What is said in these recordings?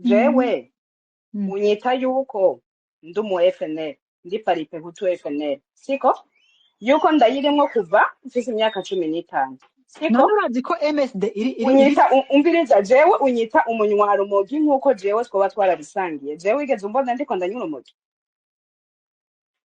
Jewe unyita yuko ndi umu FNL, ndi Palipehutu FNL, siko? Yuko ndayirimwo kuva mfise imyaka 15, siko? None urazi ko MSD iri Unyita umviriza, jewe unyita umunywarumogi nk'uko jewe twoba twarabisangiye. Jewe wigeze umbona ndiko ndanywa urumogi?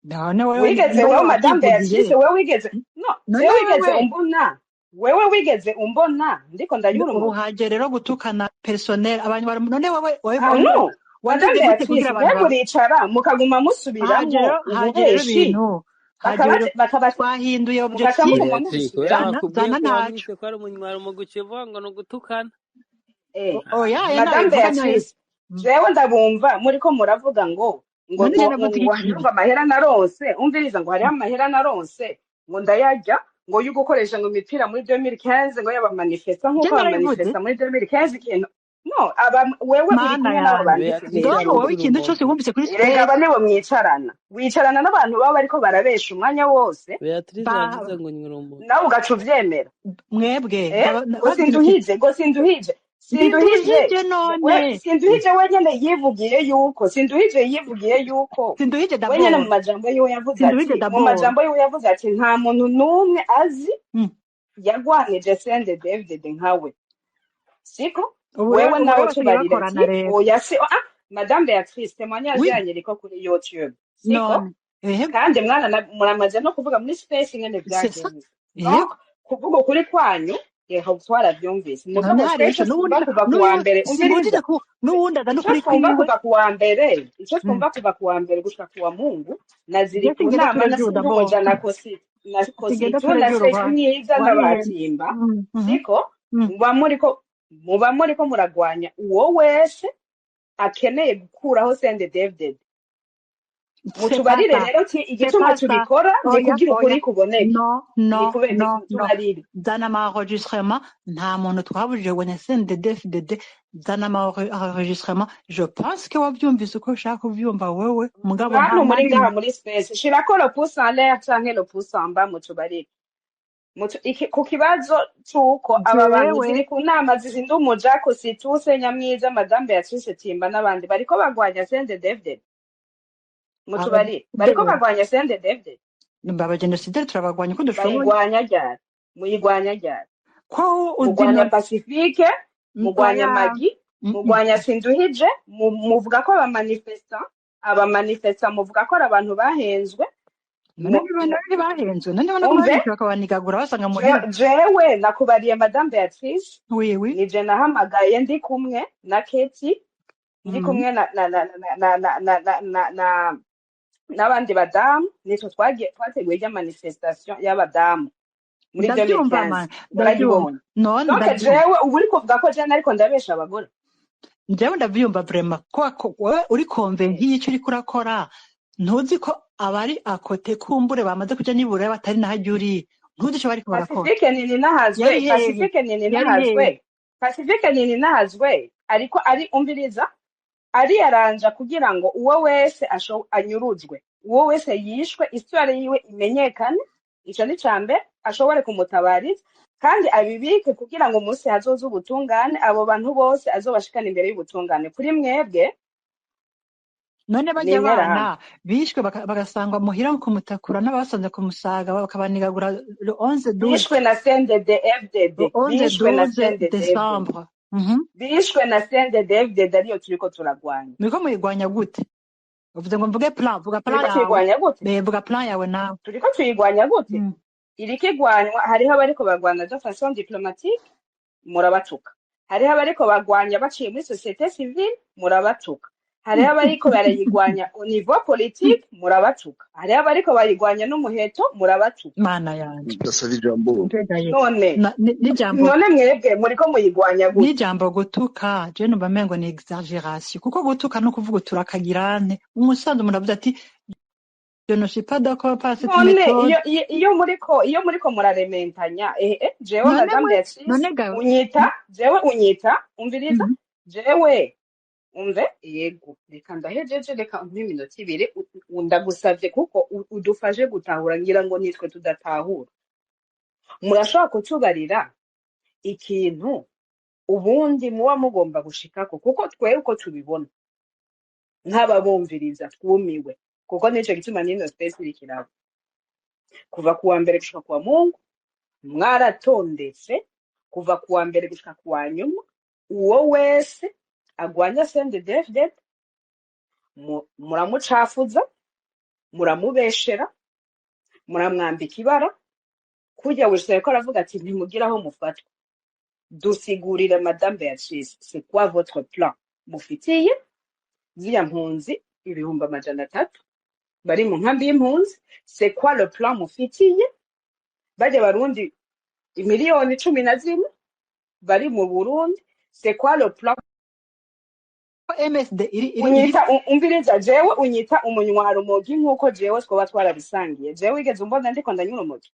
None wewe Wigeze nimba wewe, madame wabyivugiye? Beatrice, wewe wigeze, no, None jewe wigeze wewe umbona, wewe wigeze umbona ndiko ndanywa ubu urumogi? Haje rero gutukana personnel abantu bari. None wewe Ah no, madame wagize gute Beatrice, kugira abantu mwebwe uricara mukaguma haje musubiramwo rero, haje rero ububeshi, ibintu, haje rero bakaba twahinduye mugaca objectif. muguma Beatrice, kubera mubisubiramwo. Zana bakubwiye zana ko ntaco. wamwise ko ari umunywarumogi, uciye uvuga ngo ni ugutukana. Oya, Madame nabivuga nayo. Beatrice, jewe ndabumva muriko muravuga ngo None je ngo navuze ngo iki hariho kibi? ngo amahera naronse, umviriza, ngo hariho amahera naronse ngo ndayarya, ngo yo gukoresha ngo imipira muri 2015, ngo y'abamanifesta Je nk'uko narabivuze. abamanifesta muri 2015 ikintu, no, aba wewe uri Mana kumwe n'abo yanje. banditse Beatrice Donc ibintu. wowe aravuze ikintu cyose urumogi. wumvise kuri Erega space aba niwe mwicarana, wicarana n'abantu baba bariko barabesha umwanya wose. Beatrice ba aravuze ngo nywa urumogi. Nawe ugaca uvyemera. Mwebwe Ngo bavuze uti sinduhije, ngo sinduhije, sinduhije. Sinduhije. We None sinduhije wenyene yivugiye yuko, sinduhije yivugiye yuko sinduhije wenyene mu d'abord majambo yiwe yavuze sinduhije ati, mu d'abord majambo yiwe yavuze ati nta muntu n'umwe azi yagwanije CNDD-FDD nkawe, siko? Ubu rero Wewe ubu nawe rero basigaye tubarira bakorana ati rero. Oya, si ah, madame Beatrice, témoignage Oui. yanyu iriko kuri YouTube, siko? None ehe. Kandi mwana muramaze no kuvuga muri space ingene C'est ça. vyagenze. Yego. Donc kuvuga ukuri kwanyu yeho twaravyumvise, None mugabo hari twese ejo n'ubundi twumva kuva ku wa n'ubu mbere, simbujije umviriza, ku n'uwundi aza ico n'ukuri twumva kwiwe. Kuva ku wa mbere, ico twumva kuva ku wa mbere gushika ku wa Mungu na ziri Je ku singenda nama na turejuru d'abord Sindumuja na Kosi na singenda Kositu na turejuru Sefu Mwiza na warihenze. Batimba, siko? Muba muriko muragwanya uwo wese akeneye gukuraho CNDD-FDD. C'est pas Mutubarire ça. rero ti C'est igituma pas ça. tubikora ni Oya, kugira oya. ukuri kuboneke. No, no, Ni no, no. tubarire. Zana ama enregistrement, nta muntu twabujije ngo ni CNDD-FDD. Zana ama enregistrement. Je pense que wavyumvise uko ushaka kuvyumva wewe, mugabo nta Bantu na muri ngaha rimwe. muri space, shirako le pouce en l'air canke le pouce en bas, mutubarire. Ku kibazo c'uko aba bantu Jewe ziri ku nama zizindumuja Kosituse Nyamwiza, madame Beatrice Timba n'abandi bariko bagwanya CNDD-FDD. Mutubarire, bariko bagwanya CNDD-FDD? Abagenosideri turabagwanya uko dushoboye. Bayigwanya ryari? Muyigwanya ryari? Ko uzi Mugwanya no Pacifique, mugwanya Oya. Magi, mugwanya Sinduhije, muvuga ko abamanifesta muvuga ko ari abantu bahenzwe. None none bahenzwe? None ubona ko Umve. bahenzwe bakabanigagura basanga muhira? Jewe nakubariye, madame Beatrice, Oui, oui. nije nahamagaye ndi kumwe na Keti, ndi kumwe na n'abandi badamu, nitwe twagiye twateguye irya manifestation y'abadamu muri Ndavyumva 2015. man, ndavyumva. Warayibonye? None Donc ndavyumva. jewe ubu uri kuvuga ko jewe nariko ndabesha abagore? Njyewe ndavyumva vraiment ko wowe uri convaincu y'icyo uriko urakora, ntuzi ko abari akote kumbure bamaze kuja nibura batari naharya uri, ntuzi ico bariko barakora. Pacifique nini nahazwe. Yari hehe? Pacifique nini Yari nahazwe. hehe? Pacifique nini nahazwe, ariko ari, umviriza, ariyaranja kugira ngo uwo wese anyuruzwe, uwo wese yishwe, histoire yiwe imenyekane. Ico ni ca mbere, ashobore kumutabariza kandi abibike kugira ngo umunsi hazoza ubutungane, abo bantu bose azobashikana imbere y'ubutungane. Kuri mwebwe None ni barya interahamwe. bana bishwe bagasangwa muhira kumutakura n'abasanze kumusaga bakabanigagura le 11 12 Bishwe na CNDD FDD. Le 11 Bishwe na 12 CNDD FDD. décembre. Bishwe na CNDD FDD, ariyo turiko turagwanya. Muriko muyigwanya gute? Uvuze ngo mvuge plan, vuga plan Turiko yawe. tuyigwanya gute? Be vuga plan yawe nawe. Turiko tuyigwanya gute? Iriko igwanywa, hariho abariko bagwana de façon diplomatique, murabatuka. Hariho abariko bagwanya baciye muri société civile, murabatuka. Hariho abariko barayigwanya au niveau politique, murabatuka. Hariho abariko bayigwanya n'umuheto, murabatuka. Mana yanje. Ndasaba ijambo. Mbegaye None n'ijambo none mwebwe muriko muyigwanya gute? N'ijambo gutuka, je numva mengo ni exagération, kuko gutuka no kuvuga uturakagirane umusanzu, umuntu avuze ati je ne suis pas d'accord par cette None méthode. iyo muriko murarementanya, ehe, jewe None madame mwe Beatrice, none ga unyita jewe, unyita, umviriza, jewe umve, yego, reka ndahejeje, reka umpe iminota 2, ndagusavye kuko udufashe gutahura, ngira ngo nitwe tudatahura. Murashobora kutubarira ikintu Ubundi muba mugomba gushikako, kuko twewe uko tubibona nk'ababumviriza twumiwe, kuko nico gituma n'ino space iriko iraba kuva kuwa mbere gushika kuwa Mungu. Mwaratondetse kuva kuwa mbere gushika kuwa nyuma, uwo wese agwanya CNDD-FDD muramucafuza, muramubeshera, muramwambika ibara. Kurya wicaye ko aravuga ati ntimugira aho mufatwa. Dusigurire Madame Beatrice, c'est quoi votre plan mufitiye ziriya mpunzi 300,000 bari mu nkambi y'impunzi? C'est quoi le plan mufitiye barya Barundi 14 miliyoni bari mu Burundi? C'est quoi le plan? MSD iri iri iri Unyita umviriza, jewe unyita umunywarumogi nk'uko jewe twoba twarabisangiye. Jewe wigeze umbona ndiko ndanywa urumogi?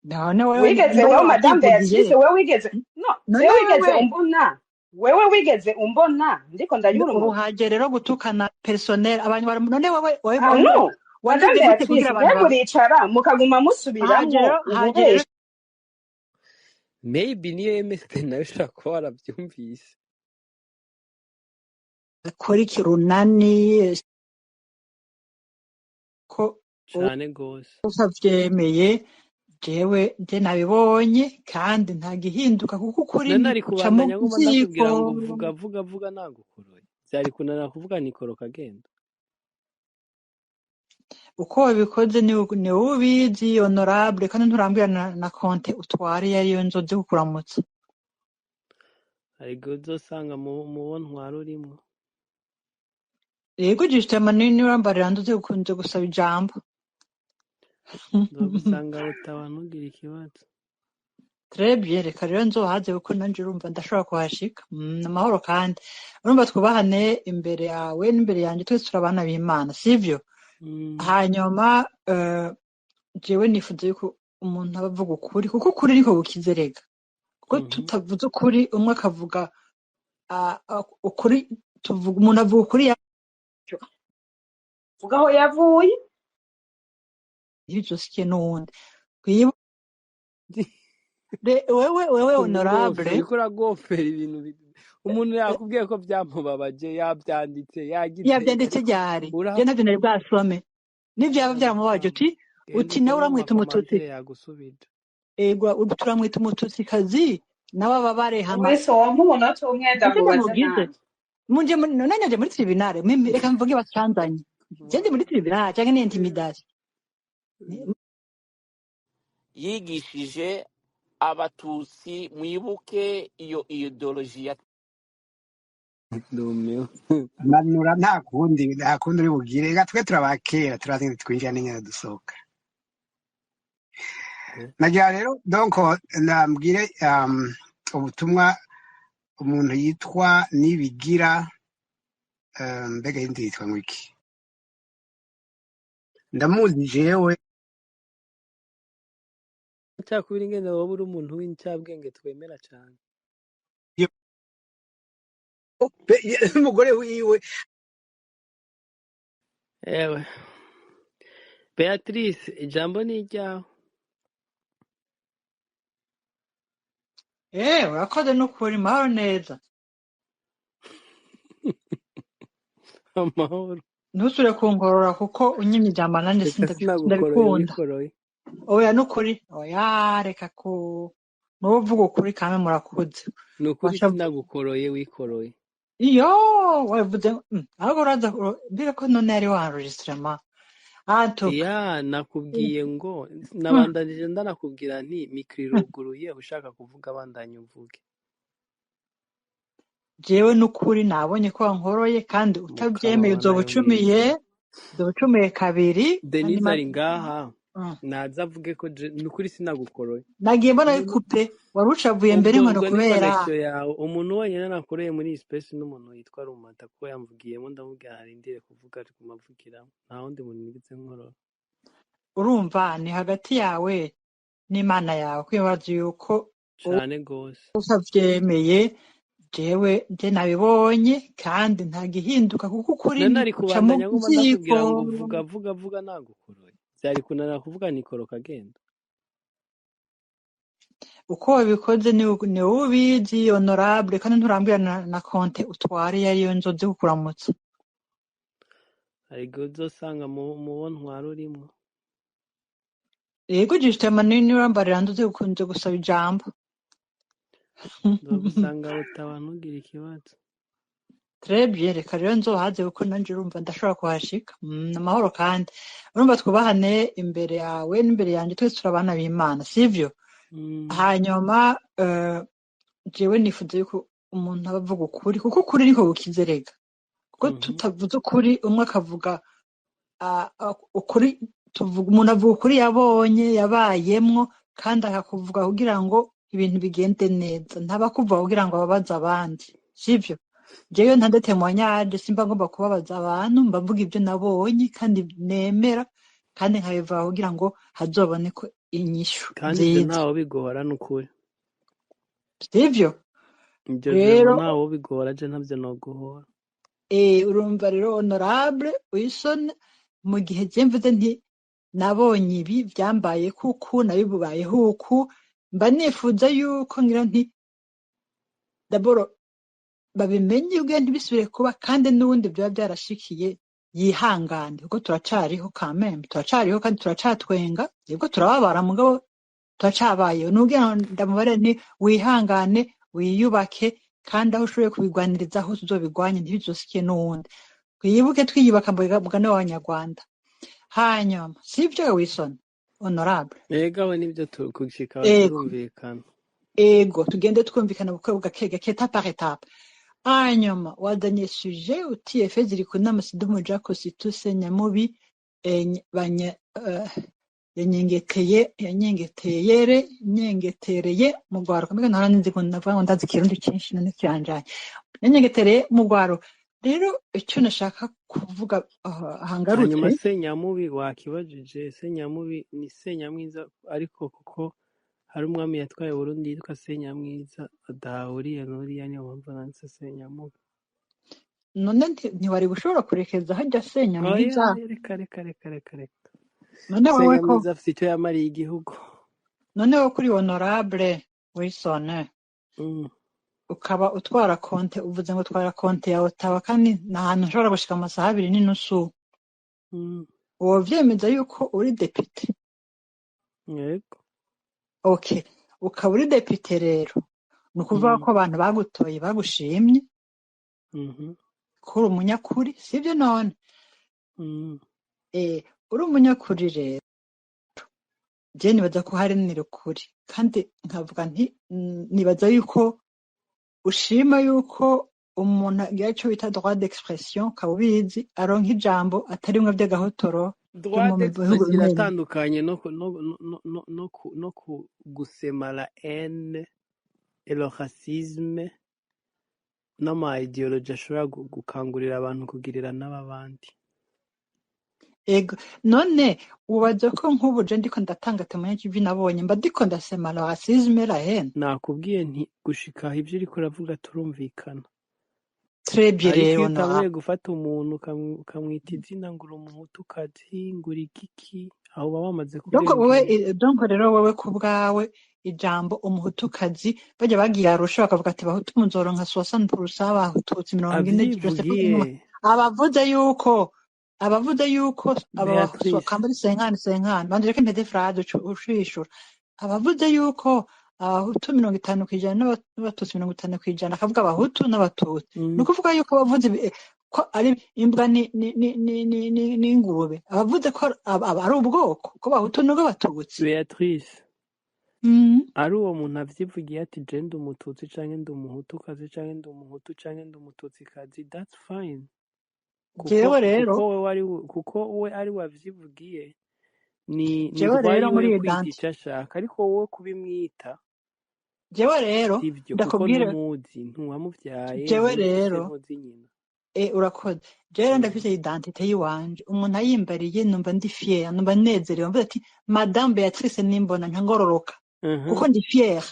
None wewe Wigeze nimba wewe Madame wabyivugiye, Beatrice, wewe wigeze, no, none jewe wigeze wewe umbona, wewe wigeze umbona ndiko ndanywa ubu urumogi? haje rero gutukana personnel abantu bari. None wewe wewe Ah no, Madame wagize gute Beatrice, kugira mwe abantu muricara mukaguma haje musubiramwo rero haje rero ububeshi. Maybe niyo MSD nayo ushobora kuba warabyumvise. Akora iki runani ko Cane gose. utavyemeye? Jewe je nabibonye kandi nta gihinduka, kuko ukuri None ari ntiguca mu kubandanya nguma ndakubwira ziko. ngo vuga vuga vuga nagukoroye, vyari kunanira kuvuga nikoroka agenda. Uko wabikoze ni wowe ubizi honorable, kandi nturambwira na konte utwara iyo ariyo nzoze kukuramutsa. Hari igihe uzosanga mu bo ntwara urimwo. Yego, justement ni urambarira ndoze gukunze gusaba ijambo. Nzogusanga rutaba, ntugire ikibazo. Très bien, reka rero nzohaze kuko nanje urumva ndashobora kuhashika. Amahoro, kandi urumva twubahane imbere yawe n'imbere yanjye, twese turi abana b'Imana, sivyo? Hanyuma jewe nifuza yuko umuntu aba avuga ukuri, kuko ukuri niko gukiza erega. Kuko tutavuze ukuri, umwe akavuga ukuri, tuvuga umuntu avuga ukuri Vuga aho yavuye. Ntibizosikiye n'uwundi. Wewe wewe Umugofero honorable, uriko uragofera ibintu umuntu yakubwiye ko byamubabaje, yabyanditse, yagize, yabyanditse ariko ryari? ura Je ntavyo nari bwasome. Nivyaba byaramubabaje, uti genda uti nawe usome mu uramwita umututsi, makomantere yagusubije. Ego, turamwita umututsikazi nawe ababare hama. Wese wampa umunota umwe Ivyo ndamubaze ndamubwize nanje. Munje none nje muri tribunal, reka mvuge bacanzanye. Je ndi muri tribunal canke ni intimidation? Yigishije Abatutsi, mwibuke iyo ideoloji ya Ndumiwe. Manura, nta kundi, nta kundi uri bugire. Reka twe turabakera, turazi twinjira n'ingene dusohoka. Nagira rero donc nambwire ubutumwa umuntu yitwa Nibigira, mbega yindi yitwa ngwiki, ndamuzi jewe. Cakubiri ingene woba uri umuntu w'incabwenge twemera cane. Umugore wiwe. Ewe Beatrice, ijambo ni iryawe. Urakoze n'ukuri, mahoro neza. Amahoro. Ntusubire kunkorora kuko unyimye ijambo nanje Reka sinagukoroye, ndabikunda. wikoroye. Oya n'ukuri, oya reka ku nuvuga ukuri kame murakuze. Ni ukuri Washa sinagukoroye, wikoroye. Iyo wavuze ahubwo uraza mbega ko none yari wa enregistrement antuka. Ya, nakubwiye ngo nabandanije ndanakubwira nti mikro iruguruye, ushaka kuvuga bandanya uvuge. Jewe n'ukuri nabonye ko wankoroye kandi Mukama utavyemeye Mana uzoba yo ucumiye, mw'ijuru. uzoba ucumiye kabiri kandi Denise ari ngaha naza avuge ko ni ukuri sinagukoroye. Nagiye mbona Umuntu bikupe wari ucavuye mbere ubwo inkono ubwo ni kubera connection yawe. Umuntu wenyine nakoreye muri iyi space n'umuntu witwa Rumata, kuko yamvugiyemo ndamubwira arindire kuvuga, ariguma avugiramo. Nta wundi muntu nigeze nkorora. Urumva ni hagati yawe n'Imana yawe kwibaza yuko Cane gose. utavyemeye. Jewe je nabibonye kandi nta gihinduka, kuko ukuri None ari ntiguca mu kubandanya nguma ziko. ndakubwira ngo vuga vuga vuga nagukoroye, vyari kunanira kuvuga nikoroka agenda. Uko wabikoze ni wowe ubizi honorable, kandi nturambwira na konte utwara iyo ariyo nzoze kukuramutsa. Hari igihe uzosanga mu bo ntwara urimwo. Yego justement ni urambarira nzoze gukunze gusaba ijambo. Nzogusanga utaba ntugire ikibazo. Très bien, reka rero nzohaze kuko nanje urumva ndashobora kuhashika. Amahoro kandi. Urumva twubahane imbere yawe n'imbere yanje, twese turi abana b'Imana, sivyo? Hanyuma jewe nifuza yuko umuntu aba avuga ukuri, kuko ukuri niko gukiza erega. Kuko tutavuze ukuri, umwe akavuga ukuri, tuvuga umuntu avuga ukuri yabonye yabayemwo, kandi akakuvuga kugira ngo ibintu bigende neza, ntaba kuvuga kugira ngo ababaze abandi, sivyo? Jewe ntande témoignage simba ngomba kubabaza abantu, mba mvuga ibyo nabonye kandi nemera, kandi nkabivuga kugira ngo hazoboneke inyishu Kandi ivyo nziza, ntawo bigora n'ukuri. sivyo? Ivyo Rero vyama ntawo bigora, je ntavyo noguhora. Urumva rero honorable Wilson, mu gihe je mvuze nti nabonye ibi byambaye kuku nabibubayeho uku, mba nifuza yuko ngira nti d'abord babimenye ubwe ntibisubire kuba, kandi n'ubundi byaba byarashikiye yihangane, kuko turacariho quand même, turacariho kandi turacatwenga, yego turababara mugabo turacabayeho. Nugira ngo ndamubare nti wihangane wiyubake, kandi aho ushoboye kubigwaniriza hose uzobigwanye ntibizosikiye n'uwundi. Twibuke twiyubaka mugani w'Abanyarwanda. Hanyuma sivyo Wilson honorable? Ego aho nivyo gushika aho Ego turumvikana. ego tugende twumvikana buke gake gake, étape par étape. Hanyuma wazanye sujet uti efe ziri ku nama sidumu jako situse nyamubi banya yanyengeteye yanyengeteyere nyengetereye mu rwaruka. Mbega ntahora ninzi ngo ndavuga ngo ndazi ikirundi cyinshi none kiranjanye yanyengetereye mu rwaruka. Rero icyo nashaka kuvuga Hanyuma ahangarutse Senyamubi wakibajije, Senyamubi ni Senyamwiza, ariko kuko hari umwami yatwaye Burundi yitwa Senyamwiza adahuriye n'uriya, niyo mpamvu nanditse Senyamubi. None ntiwari gushobora kurekeza hajya Oya Senyamwiza? reka reka reka reka reka. None wewe ko Senyamwiza afite icyo yamariye igihugu. none wowe kuri honorable Wilson ukaba utwara konte, uvuze ngo utwara konte ya Ottawa, kandi ni ahantu ushobora gushika amasaha 2.5, wovyemeza yuko uri depite? Yego. Okay, ukaba uri depite rero ni ukuvuga ko abantu bagutoye bagushimye ko uri umunyakuri, sibyo none? Uri umunyakuri rero, je nibaza ko uharanira ukuri, kandi nkavuga nti nibaza yuko ushima yuko umuntu agira ico bita droit d'expression, ukaba ubizi, aronka ijambo atari bimwe vy'agahotoro vyo Droit mu bihugu d'expression bimwe bimwe. iratandukanye no ku- no no no no no ku- no ku gusema la haine et le racisme n'ama ideology ashobora gukangurira abantu kugirira n'ababandi. Ego, none ubaza ko nk'ubu je ndiko ndatanga témoignage y'ivyo nabonye, mba ndiko ndasema la racisme, la haine? Nakubwiye nti gushika aho ivyo uriko uravuga turumvikana. Très bien Ariko rero iyo honorable. utanguye gufata umuntu ukamwita izina ngo uri umuhutukazi, ngo uri igiki, aho uba wamaze Donc wowe kurengera. donc rero wowe ku bwawe ijambo umuhutukazi, bajya bagiye Arusha bakavuga ati bahutu muzoronka 60%, abatutsi 40, je sais pas Avyivugiye comment, abavuze yuko aba Beatrice. bakambara senkani senkani banje reka mpede phrase ucishura, abavuze yuko abahutu 50% n'abatutsi 50%, akavuga abahutu n'abatutsi, ni ukuvuga yuko abavuze ko ari imbwa n'ingurube, abavuze ko ari ubwoko ko abahutu n'ubw'abatutsi. Beatrice, ari uwo muntu avyivugiye ati je ndi umututsi canke ndi umuhutukazi canke ndi umuhutu canke ndi umututsikazi, that's fine. Kuko Jewe rero kuko we ari kuko we ari wavyivugiye ni jewe droit rero yiwe muri yo kwita identité ico ashaka, ariko wowe kubimwita jewe rero sivyo, kuko ndakubwira ntumuzi, ntiwamuvyaye, jewe ntuzi se, rero ntuzi nyina. Urakoze. Jewe rero ndafise identité yiwanje, umuntu ayimbariye numva ndi fier, numva nezerewe, mvuze ati Madame Beatrice nimbona nkangororoka, kuko ndi fier,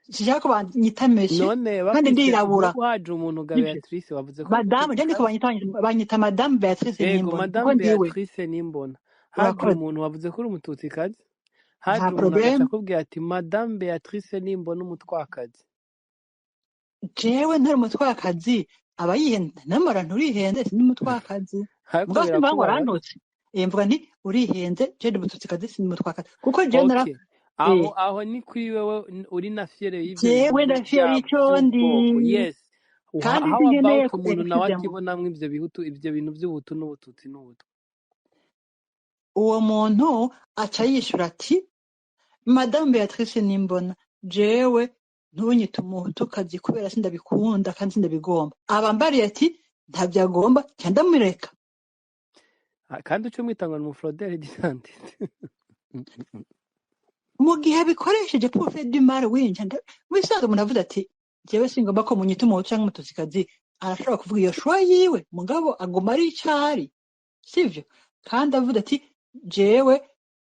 sinshaka ko banyita monsieur None kandi bafise ndirabura. nk'ubu haje umuntu ga Nivyo. Beatrice wavuze ko ari Madame je ndiko umututsikazi. banyita Madame Beatrice Ego nimbona, kuko Madame ndiwe. Beatrice nimbona haje Urakoze. umuntu wavuze ko uri umututsikazi, Nta Haje umuntu agaca problème. akubwira ati Madame Beatrice nimbona umutwakazi. Jewe ntari umutwakazi, aba yihenda, namara nturihenze, sindi umutwakazi. Ariko Mugabo simvuga ngo birakubabaza. arantutse. Mvuga nti urihenze, je ndi umututsikazi, sindi umutwakazi. Kuko jewe nara Okay. Aho aho ni kuri wewe uri na fiere y'ivyo jewe bintu ndafiye ico ndi. by'ubwoko. Yes. Kandi How sinkeneye about umuntu nawe excusez-moi. atibonamwo ivyo bihutu, ivyo bintu vy'ubuhutu n'ubututsi n'ubutu. Uwo muntu aca yishura ati Madame Beatrice nimbona, jewe ntunyite umuhutukazi kubera sindabikunda kandi sindabigomba. Aba ambariye ati ntavyo agomba, nca ndamureka. Ah, kandi uce umwita ngo ni umufrodere d'identité. Mu gihe abikoresheje pour faire du mal, winja mubisanzwe umuntu avuze ati jewe singomba ko munyita umuhutu canke umututsikazi, arashobora kuvuga iyo choix yiwe, mugabo aguma ari ico ari, sivyo? Kandi avuze ati jewe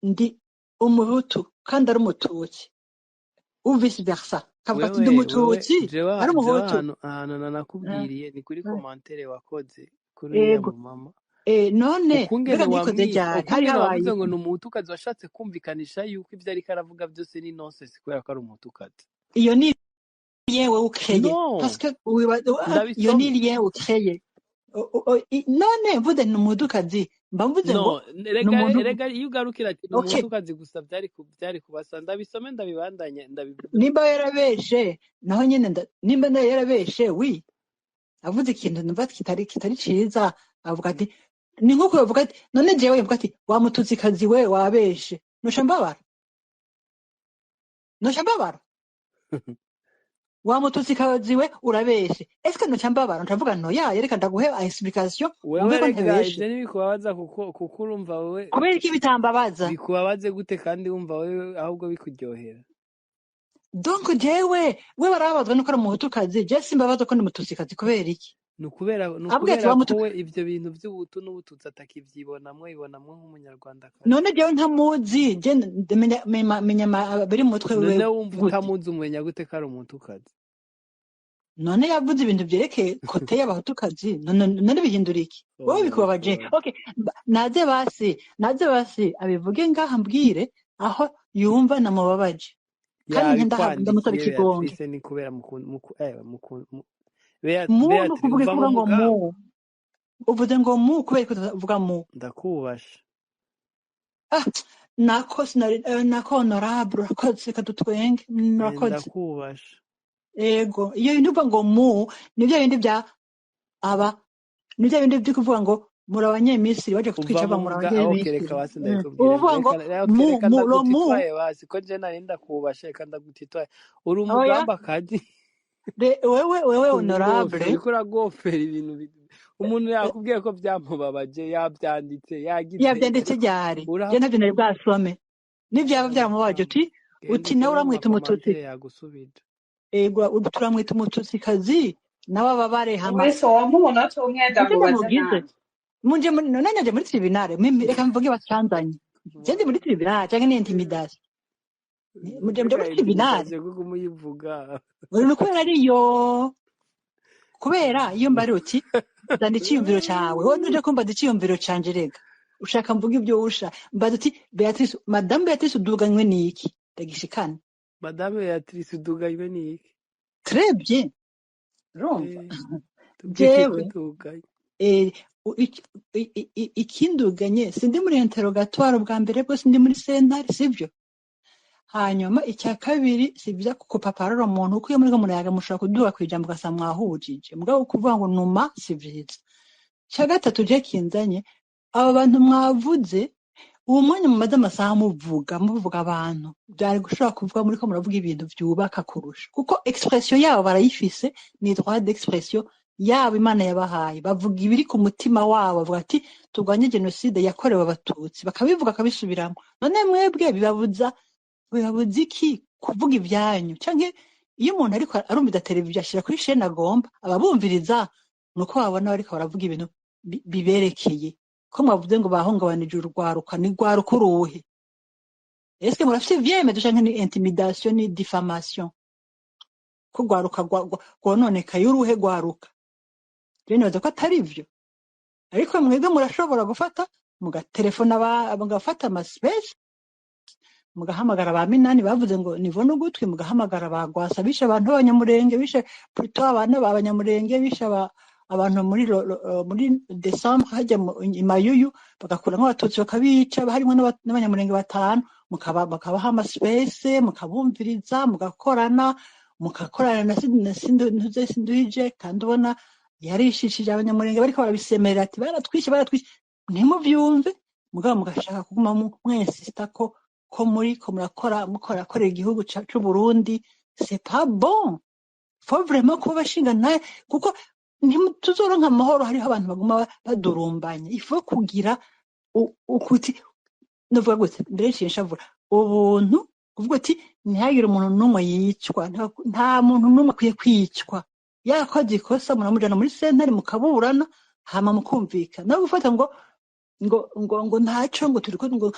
ndi umuhutu kandi ari umututsi, ou vice versa, akavuga ati ndi Wewe umututsi jewe ari jewe umuhutu. ahantu nanakubwiriye ni kuri commentaire wakoze kuri uriya Ego. mumama. None Ukungene mbega nikoze wamwise, ryari? Hari ukungene habaye wavuze ngo iki? ni umuhutukazi, washatse kumvikanisha yuko ivyo ariko aravuga byose ni nonsense kubera ko ari umuhutukazi. Iyo ni lien wewe ukreye, No, parce que iyo ni ndabisome. lien ukreye. None mvuze ni umuhutukazi, mba mvuze ngo No, ni rega umuntu. rega iyo ugarukira ati ni Okay, umuhutukazi gusa byari kubasa. Ndabisome ndabibandanye ndabivuge. nimba yarabeshe naho nyene nimba nayo yarabeshe, wi avuze ikintu numva kitari ciza, avuga ati ni nkuko bavuga ati none jewe mvuga ati wa mututsikazi we wabeshe, noca mbabara, noca mbabara, wa mututsikazi we urabeshe, eske noca mbabara? Ncavuga nto ya reka ndaguhe explication Wewe wumve ko rega ntabeshe. ivyo ntibikubabaza kuko urumva wewe Kubera iki bitambabaza? bikubabaze gute kandi wumva wewe ahubwo bikuryohera? Donc jewe we barababazwa nuko ari umuhutukazi, je simbabazwa ko ndi umututsikazi, kubera iki? Ni ukubera ni Avuga ati ukubera wa ko mutu we ivyo bintu vy'ubuhutu n'ubututsi atakivyibonamwo, yibonamwo nk'umunyarwandakazi. None jewe ntamuzi, je menya biri mu mutwe None wiwe wumva gute? utamuzi umenya gute ko ari umuhutukazi? None yavuze ibintu vyerekeye côté y'abahutukazi, none bihindura iki? Oh Wowe my bikubabaje. God. Okay, naze basi abivuge ngaha, mbwire aho yumva namubabaje, kandi ndamusaba Yabikwandikiye ikigonge. Beatrice, ni kubera Mu Beatrice nukuvuga uva kuvuga mu ngo mu mugamba. uvuze ngo mu kubera ko utavuga mu. Ndakubasha. Ah, nako sinari nako honorable, urakoze, kadutwenge, urakoze. Ndakubasha. Ego, iyo bintu uvuga ngo mu ni bya bindi bya aba, ni bya bindi byo kuvuga ngo muri abanyamisiri baje Uva kutwica, mu bavuga muri muga aho abanyamisiri. kereka basi ndabikubwire Uvuga ngo reka mu reka mu lo mu ndagutitwaye basi ko je nari ndakubasha, reka ndagutitwaye uri oya umugamba kaji. Wewe Ugofera honorable uriko uragofera ibintu umuntu yakubwiye ko byamubabaje, yabyanditse, yagize yabyanditse ryari? Je ntavyo nari bwasome. Nivyaba byaramubabaje uti genda uti nawe usome mu uramwita umututsi. makomantere yagusubije. Ego, turamwita umututsikazi nawe ababare hama. Wese wampa umunota umwe Ivyo ndamubaze ndamugize nanje. Munje muri none naje muri tribunal, mimi reka mvuge bacanzanye, je ndi muri tribunal canke ni intimidation? Muje mbega muri tribunal intimidation kuko umuyivuga. Ni kubera ariyo, kubera iyo mbari uti zana iciyumviro cawe, wowe ntuje kumbaza iciyumviro canje, rega ushaka mvuga ibyo usha mbaza uti Beatrice, Madame Beatrice uduganywe niki, ndagishikane. Madame Beatrice uduganywe niki? Très bien, urumva. Tubwire Jewe uduganye. Ikinduganye, sindi muri interrogatoire bwa mbere bwo, sindi muri sentare, sivyo? Hanyuma icya kabiri, si byiza kukupa parole umuntu, kuko iyo muriko murayaga mushobora kuduga kw'ijambo ugasanga mwahujije, mugabo kuvuga ngo numa si vyiza. Icya gatatu je kinzanye, aba bantu mwavuze uwo mwanya mumaze amasaha muvuga abantu, byari gushobora kuvuga muriko muravuga ibintu vyubaka kurusha, kuko expression yabo barayifise, ni droit d'expression yabo Imana yabahaye, bavuga ibiri ku mutima wabo, bavuga ati turwanye jenoside yakorewe abatutsi, bakabivuga bakabisubiramo. None mwebwe bibabuza iki kuvuga ibyanyu? Canke iyo umuntu ariko arumviza televiziyo ashira kuri chaîne agomba, ababumviriza nuko babona bariko baravuga ibintu biberekeye. Ko mwavuze ngo bahungabanije urwaruka, ni rwaruka uruhe? Eske murafise ivyemezo canke ni intimidation, ni diffamation? Ko rwaruka rwononekaye, uruhe rwaruka? Je nibaza ko atari vyo, ariko mwebwe murashobora gufata mugaterefona, mugafata ama space. Mugahamagara ba Minani bavuze ngo nivone ugutwi, mugahamagara ba Gwasa bishe abantu b'abanyamurenge, bishe plutôt abana b'abanyamurenge, bishe abantu muri muri Decembre hajya i Mayuyu, bagakuramwo abatutsi bakabica, harimwo n'abanyamurenge 5, bakabaha amaspace, mukabumviriza, mugakorana, mukakorana na Ntuze Sinduhije, kandi ubona yarishishije abanyamurenge bariko barabisemerera ati baratwishe, baratwishe, ntimuvyumve, mugabo mugashaka kuguma mwensista ko muri ko murakora mukora korera igihugu c'u Burundi. C'est pas bon, faut vraiment kuba bashinga naye, kuko ntituzoronka amahoro hariho abantu baguma badurumbanye. Il faut kugira ukuti novuga gute mbere nshiye nshavura ubuntu, kuvuga uti ntihagire umuntu n'umwe yicwa, nta muntu n'umwe akwiye kwicwa. Yakoze ikosa muramujana muri sentare, mukaburana, hama mukumvikana. No gufata ngo ntaco, ngo turiko ngo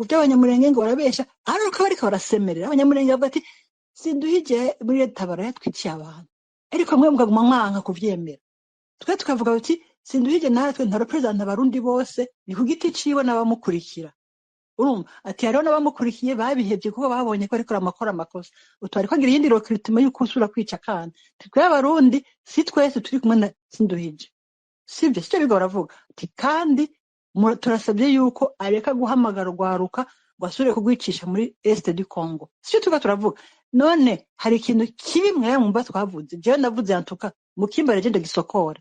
by'abanyamurenge ngo barabesha, ariko bariko barasemerera abanyamurenge bavuga ati Sinduhije muri leta barayatwiciye abantu, ariko mwe mukaguma mwanka kuvyemera. Twe tukavuga uti Sinduhije natwe nta representa abarundi bose, ni ku giti ciwe n'abamukurikira. Urumva ati hariho n'abamukurikiye babihevye kuko babonye ko ariko arakora amakosa, utu ariko agira iyindi recrutement y'uko usubira kwica kandi twe abarundi si twese turi kumwe na Sinduhije, sibyo? Sicyo biga baravuga ati kandi turasabye yuko areka guhamagara urwaruka ngo asubire kugwicisha muri Est du Congo. Sicyo tuba turavuga? None hari ikintu kibi mwe mwumva twavuze? Jewe navuze yantuka mukimbare je ndagisokora,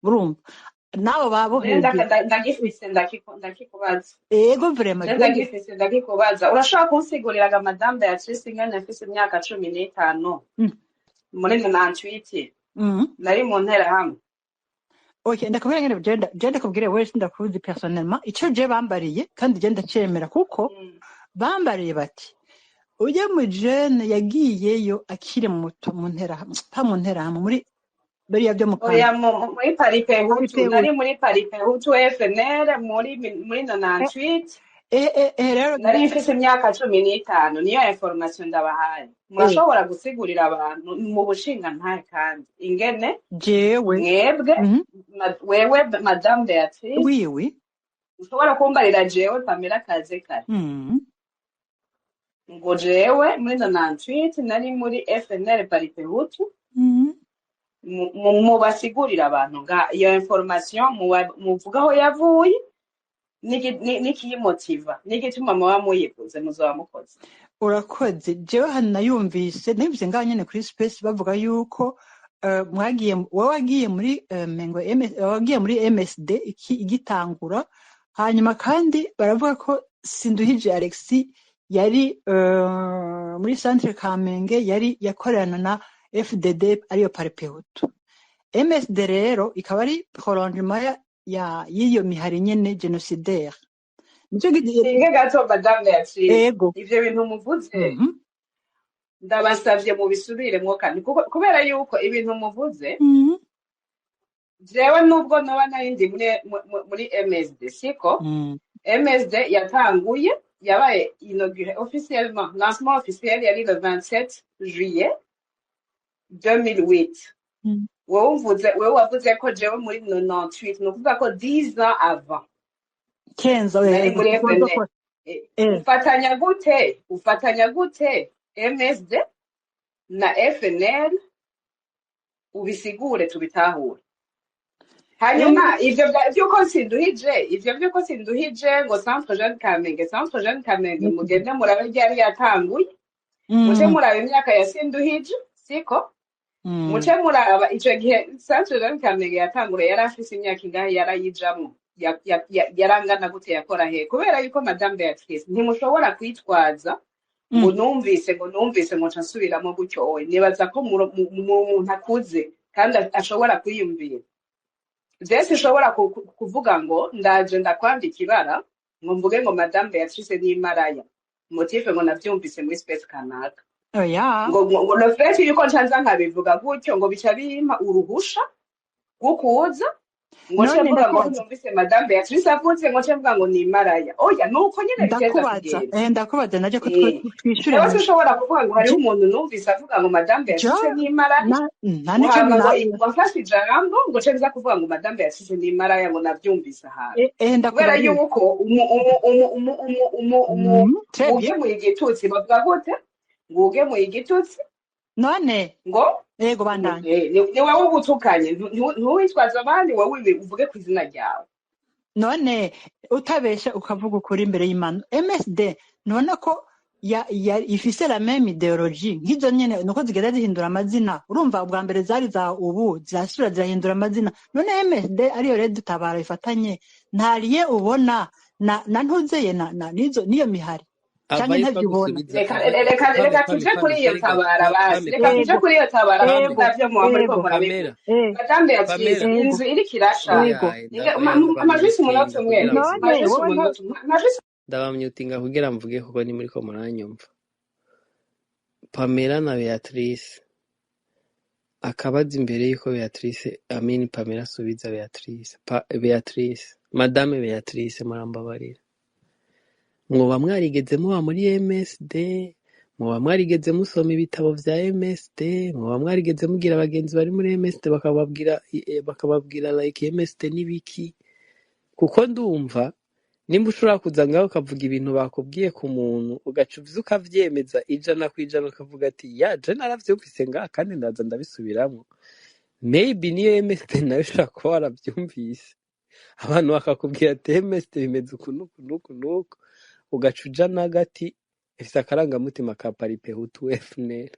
urumva nabo babo hejuru. Ndagifise, ndakikubaza. Ego, vraiment. Je ndagifise, ndakikubaza. Urashobora kunsigurira, Madame Beatrice, ingene mfise imyaka 15 muri 98 nari mu nterahamwe? Okay, ndakubwira ngene je ndakubwire, wewe sindakuzi personnellement, ico je bambariye kandi je ndacemera, kuko bambariye bati ujya mu jeune yagiyeyo akiri muto mu nterahamwe, pa mu nterahamwe, muri biriya byo mu Oya, muri Palipehutu. Palipehutu. Nari muri Palipehutu FNL muri 98. Rero Nari mfise imyaka 15. Niyo information ndabahaye. Murashobora gusigurira abantu mu bushinga ntahe kandi ingene jewe mwebwe wewe Madame Beatrice oui oui ushobora kumbarira jewe Pamela Kaze kare ngo jewe muri 98 nari muri FNL Palipehutu? Mubasigurira abantu nga iyo information, muvuga aho yavuye n'ikiyimotiva n'igituma muba muyivuze, muzoba mukoze. Urakoze. Jewe hano nayumvise ngaho nyene kuri space bavuga yuko mwagiye, wowe wagiye muri mengo wagiye muri MSD igitangura, hanyuma kandi baravuga ko Sinduhije Alexis yari muri centre Kamenge, yari yakorana na FDD ariyo Palipehutu. MSD rero ikaba ari prolongement y'iyo mihari nyene génocidaire, nico Singe gato, Madame Beatrice. Ego. Ivyo bintu muvuze, ndabasavye mubisubiremwo kandi, kuko kubera yuko ibintu muvuze, jewe nubwo noba nari ndi muri MSD, siko? MSD yatanguye, yabaye inauguré officiellement, lancement officiel yari le 27 juillet 2008. Wewe umvuze, wewe wavuze ko jewe muri 98, ni ukuvuga ko 10 ans avant Kenza. nari Ego. muri Tubanza FNL. ko Ufatanya gute MSD na FNL? Ubisigure tubitahure. Hanyuma ivyo vy'uko Sinduhije ngo Centre Jeune Kamenge, Centre Jeune Kamenge, mugende murabe ryari yatanguye, muce muraba imyaka ya Sinduhije, siko? Muce muraba ico gihe Centre Jeune Kamenge yatangura yari afise imyaka ingahe, yarayijamwo yarangana gute, yakora he? Kubera yuko, Madame Beatrice, ntimushobora kwitwaza ngo numvise ngo nca nsubiramo gutyo. Oye, nibaza ko muntu akuze kandi ashobora kwiyumvira. Je sinshobora kuvuga ngo ndaje ndakwambika ibara, ngo mvuge ngo Madame Beatrice ni imaraya, motif ngo navyumvise muri space kanaka. Oya. Ngo le fait yuko nca nza nkabivuga gutyo, ngo bica bimpa uruhusha rwo kuza Ngo nce None mvuga ngo ndakubaza, numvise Madame Beatrice avuze, ngo nce mvuga ngo ni maraya. Oya, nuko nyene biteza ndakubaza, kugenda. ndakubaza naje ko Eh, twishyure jewe mu sinshobora kuvuga ngo hariho je umuntu numvise avuga ngo Madame jo Beatrice ni maraya, na nta ngo nico hama ngo nawe. ngo mfashe ijambo ngo nce nza kuvuga ngo Madame Beatrice ni maraya, ngo navyumvise ahantu. Kubera Ndakubarira. yuko umu umu umu umu umu umu umu Très bien. ugemuye igitutsi, bavuga gute, ngo ugemuye igitutsi None ngo ego, bandanye. Ni wowe ubutukanye, ntuwitwaze abandi, wowe uvuge ku izina ryawe. None utabesha ukavuga ukuri imbere y'Imana, MSD ntubona ko ya ifise la même idéologie nk'izo nyene, nuko zigenda zihindura amazina. Urumva, ubwa mbere zari za, ubu zirasubira zirahindura amazina. None MSD ariyo rero dutabara bifatanye, nta lien ubona na ntuzeye na nizo niyo mihari Ava canke yuko ntavyo ubona? agusubiza Reka ava reka Pame, reka Pame, tuje Pame, kuri iyo sorry gato. tabara basi, Pame, reka tuje Ego, kuri iyo tabara kuko ego, navyo muba muriko ego, murabivuga. Pamela, Madame Beatrice, Pamela, ego, inzu iriko irasha. ego. Oya, oya, Amajisi umunota ndabamyutinga umwe, kugira None mvuge. amajisi wowe nta umunota umwe, amajisi. Ndabamyutinga kugira mvuge kuko ni muriko muranyumva. Pamela na Beatrice, akabaza imbere yuko Beatrice, Amin, Pamela asubiza Beatrice, Beatrice, Madame Beatrice, murambabarira. Mwoba mwarigeze muba muri MSD? Mwoba mwarigeze musoma ibitabo vya MSD? Mwoba mwarigeze mugira abagenzi bari muri MSD bakababwira like MSD n'ibiki? Kuko ndumva nimba ushobora kuza ngaho ukavuga ibintu bakubwiye ku muntu, ugaca uza ukavyemeza 100%, ukavuga ati ya je naravyumvise ngaha kandi ndaza ndabisubiramwo, maybe niyo MSD nayo ushobora kuba waravyumvise, abantu bakakubwira ati MSD bimeze uku n'uku n'uku n'uku, ugaca uja n'agati ifise akarangamutima ka Palipehutu FNL.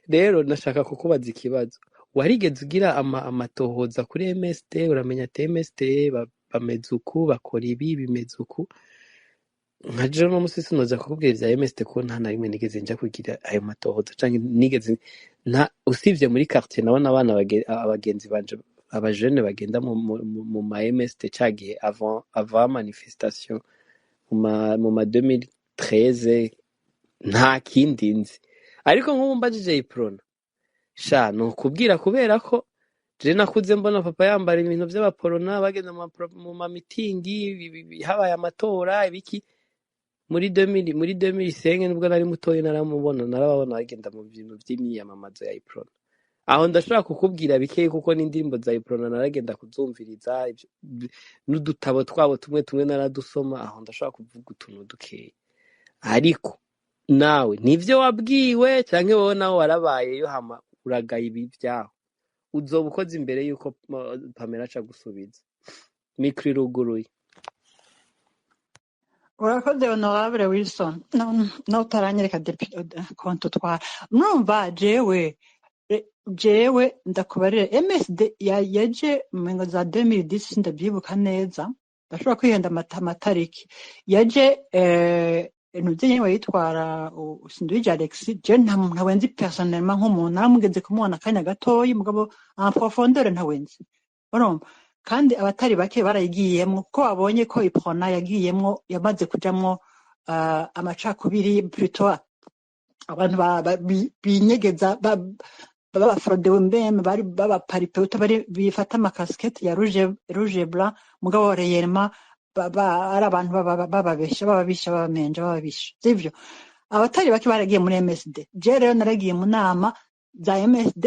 Rero nashaka kukubaza ikibazo: warigeze ugira amatohoza kuri MSD, uramenya ati MSD bameze uku, bakora ibi, bimeze uku? Nka jewe uno musi sinoza kukubwira ivya MSD kuko nta na rimwe nigeze nja kugira ayo matohoza, canke nigeze nta, usivye muri quartier nabona abana abagenzi banje abajene bagenda mu ma MSD ca gihe avant manifestation mu ma 2013, nta kindi nzi. Ariko nk'ubu mbajije Iprona, sha nokubwira, kubera ko je nakuze mbona papa yambara ibintu vy'abaporona, bagenda mu ma mitingi, habaye amatora ibiki muri 2000, muri 2005, nubwo nari mutoyi naramubona, narababona bagenda mu bintu vy'imyiyamamazo ya Iprona. Aho ndashobora kukubwira bikeyi kuko n'indirimbo za Iprona naragenda kuzumviriza, n'udutabo twabo tumwe tumwe naradusoma. Aho ndashobora kuvuga utuntu dukeyi. Ariko nawe nivyo wabwiwe canke wowe nawe warabayeyo, hama uragaye ibi vyaho, uzoba ukoze imbere yuko Pamela aca gusubiza. Mikro iruguruye. Urakoze, Honorable Wilson. No utaranyereka konti utwara. Murumva, jewe ndakubarire, MSD yaje mu ngo za 2010, ndabyibuka neza, ndashobora kwihenda amatariki. Yaje ntuvye nyene wayitwara, Sinduhije Alexis. Je nta muntu ntawe nzi personnellement, nk'umuntu naramugeze kumubona akanya gatoyi, mugabo en profondeur ntawe nzi. Urumva, kandi abatari bake barayigiyemwo kuko babonye ko Iprona yagiyemwo, yamaze kujamwo amacakubiri, plutôt abantu binyegeza b'abafrodewe mbeme bari b'abaparipeuta bari bifata amakasikete ya rouge, rouge blanc, mugabo réellement ari abantu bababesha, bababisha, babamenja, bababisha, sivyo? Abatari bake baragiye muri MSD. Je rero naragiye mu nama za MSD,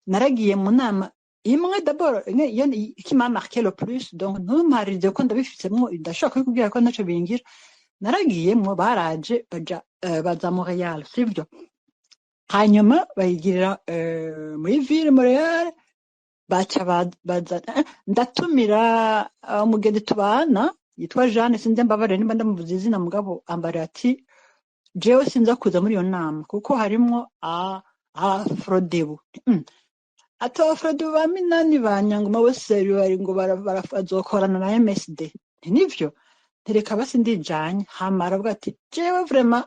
naragiye mu nama imwe d'abord, imwe iyo qui m'a marqué le plus. Donc ntumparize ko ndabifitsemwo, ndashobora kubikubwira ko ntaco bingira. Naragiyemwo, baraje baja baza Montreal, sivyo? Hanyuma bayigirira muri ville Montreal, baca baza, ndatumira umugenzi tubana yitwa Jeanne, sinzi, mbabarire nimba ndamuvuze izina, mugabo ambarira ati jewe sinza kuza muri iyo nama kuko harimwo afrodebu. Ati abafrodebu ba Minani, ba Nyangoma, bose bari ngo bazokorana na MSD. Nti nivyo, ntereka basi ndijanye. Hama aravuga ati jewe vraiment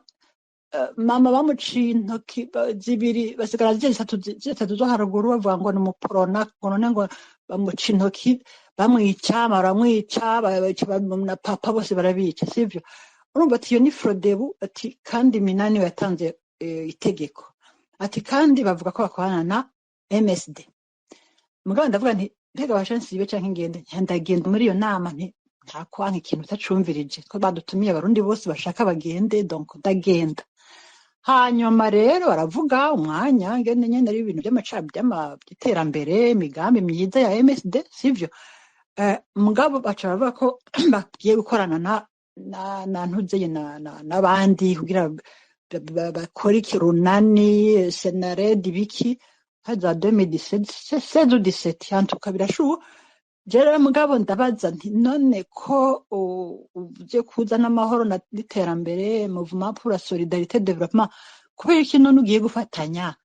mama bamuciye intoki zibiri, basigara zitatu zo haruguru, bavuga ngo ni umuporona, ngo none ngo bamuca intoki, bamwica, baramwica, baca na papa bose barabica, sivyo? Urumva, ati iyo ni frodebu, ati kandi Minani we yatanze itegeko, ati kandi bavuga ko bakorana na MSD. Mugabo ndavuga nti Mbega basha nsibe canke ngende? Nti ndagenda muri iyo nama, nti nta kwanka ikintu utacumvirije, ko badutumiye abarundi bose bashaka bagende, donc ndagenda. Hanyuma rero baravuga umwanya ngene nyene ari ibintu by'iterambere, imigambi myiza ya MSD, sivyo? Mugabo baca baravuga ko bagiye gukorana na ntuzeye na n'abandi kugira bakore ikirunani Senared biki haza 2017, 16 ou 17, en tout cas birashuha. Je rero mugabo ndabaza nti none ko uvuze kuzana amahoro n'iterambere, mouvement pour la solidarité développement, kubera iki none ugiye gufatanya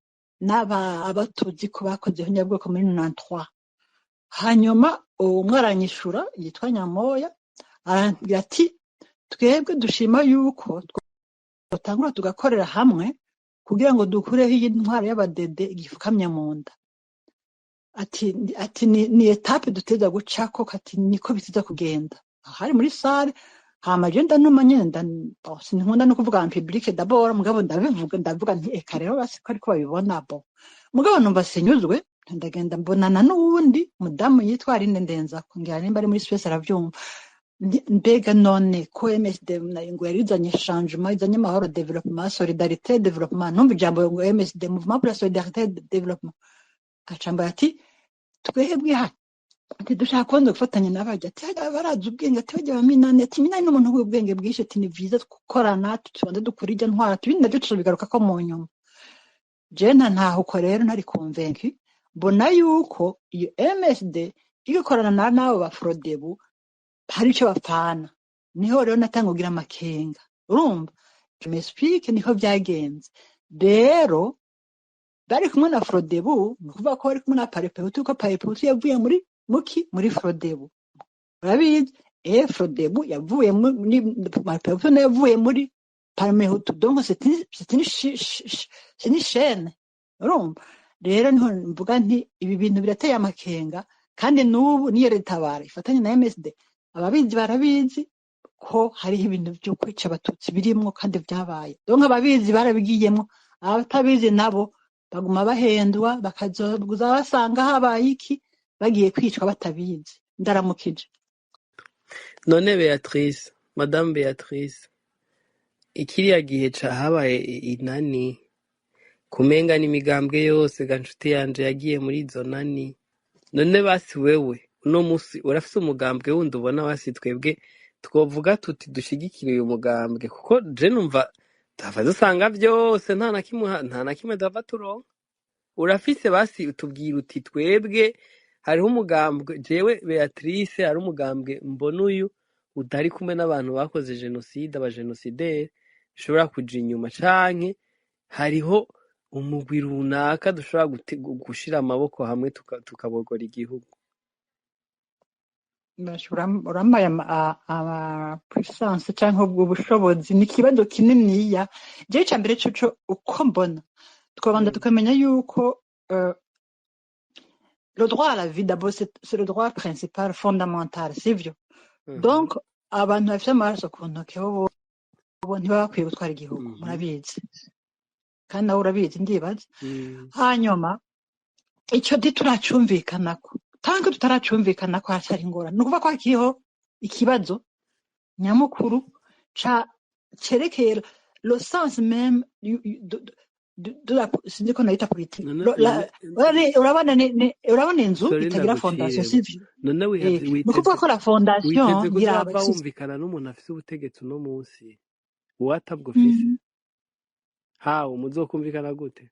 n'aba abatuzi ko bakoze ihonyabwoko muri 93? Hanyuma umwe aranyishura yitwa Nyamoya, arambwira ati twebwe dushima yuko twotangura tugakorera hamwe kugira ngo dukureho iyi ntwaro y'abadede igifukamye mu nda. Ati ni étape duteza gucako, ati niko biteza kugenda. Hari muri salle. Hama je ndanuma nyene, bon, sinkunda no kuvuga en public d'abord, mugabo ndabivuga, ndavuga nti eka rero basi ko ariko babibona. Bon, mugabo numva sinyuzwe, ndagenda mbonana n'uwundi mudamu yitwa Aline Ndenzako, ngira nimba ari muri Suisse aravyumva. Mbega none ko MSD ngo yari izanye changement, izanye amahoro, développement, solidarité, développement, numva ijambo ngo MSD, mouvement pour la solidarité développement, acamba ati twebwe hano ati dushaka kubona gufatanya n'abajya, ati hajya barazi ubwenge, ati bajya ba Minani, ati Minani ni umuntu w'ubwenge bwinshi, ati ni byiza gukorana, tubanze dukora ijya ntwara, ati ibindi nabyo tuzobigarukako mu nyuma. Je ntahuko rero ntari convaincu, mbona yuko iyo MSD igakorana n'abo ba Frodebu hari icyo bapfana. Niho rero natanga kugira amakenga, urumva, je m'explique, niho byagenze rero. Bari kumwe na Frodebu, ni ukuvuga ko bari kumwe na Palipehutu, kuko Palipehutu yavuye muri muki muri Frodebu, urabizi. Frodebu yavuye muri Palipehutu, nayo yavuye muri Parmehutu, donc c'est une chaîne, urumva. Rero niho mvuga nti ibi bintu birateye amakenga, kandi n'ubu niyo Red Tabara ifatanye na MSD, ababizi barabizi ko hariho ibintu byo kwica abatutsi birimwo kandi vyabaye. Donc ababizi barabigiyemwo, abatabizi nabo baguma bahendwa, bakazoza basanga habaye iki, bagiye kwicwa batabizi. Ndaramukije. None Beatrice, Madame Beatrice, ikiriya gihe ca habaye inani, kumenga n'imigambwe yose ga nshuti yanje yagiye muri izo nani. None basi wewe uno musi urafise umugambwe wundi ubona basi twebwe twovuga tuti dushigikire uyu mugambwe? Kuko je numva tuhava dusanga vyose nta na kimwe duhava turonka. Urafise basi utubwira uti twebwe hariho umugambwe, jewe Beatrice hari umugambwe mbona uyu utari kumwe n'abantu bakoze jenoside, abajenosideri, bishobora kuja inyuma, canke hariho umugwi runaka dushobora gushira amaboko hamwe tukabogora igihugu. Urampaye ama puissance canke ubwo bushobozi, ni ikibazo kininiya. Jewe ica mbere coco uko mbona, twabanza tukamenya yuko le droit à la vie d'abord, c'est le droit principal fondamental, sivyo? Donc abantu bafite amaraso ku ntoke bo ntibaba bakwiye gutwara igihugu. Murabizi kandi nawe urabizi, ndibaza. Hanyuma icyo ntituracumvikanako, tant que tutaracumvikanako haracyari ingorane. Ni ukuvuga ko hakiriho ikibazo nyamukuru ca cerekeye le sens même de la, sinzi ko nayita politique. None none Urabona urabona inzu sorry, itagira fondation, ndaguciremo. Sivyo? None Ni ukuvuga witeze ko la fondation witeze ntiraba kuzava wumvikana n'umuntu afise ubutegetsi uno munsi, uwatabwo ufise, hawe muzokumvikana gute?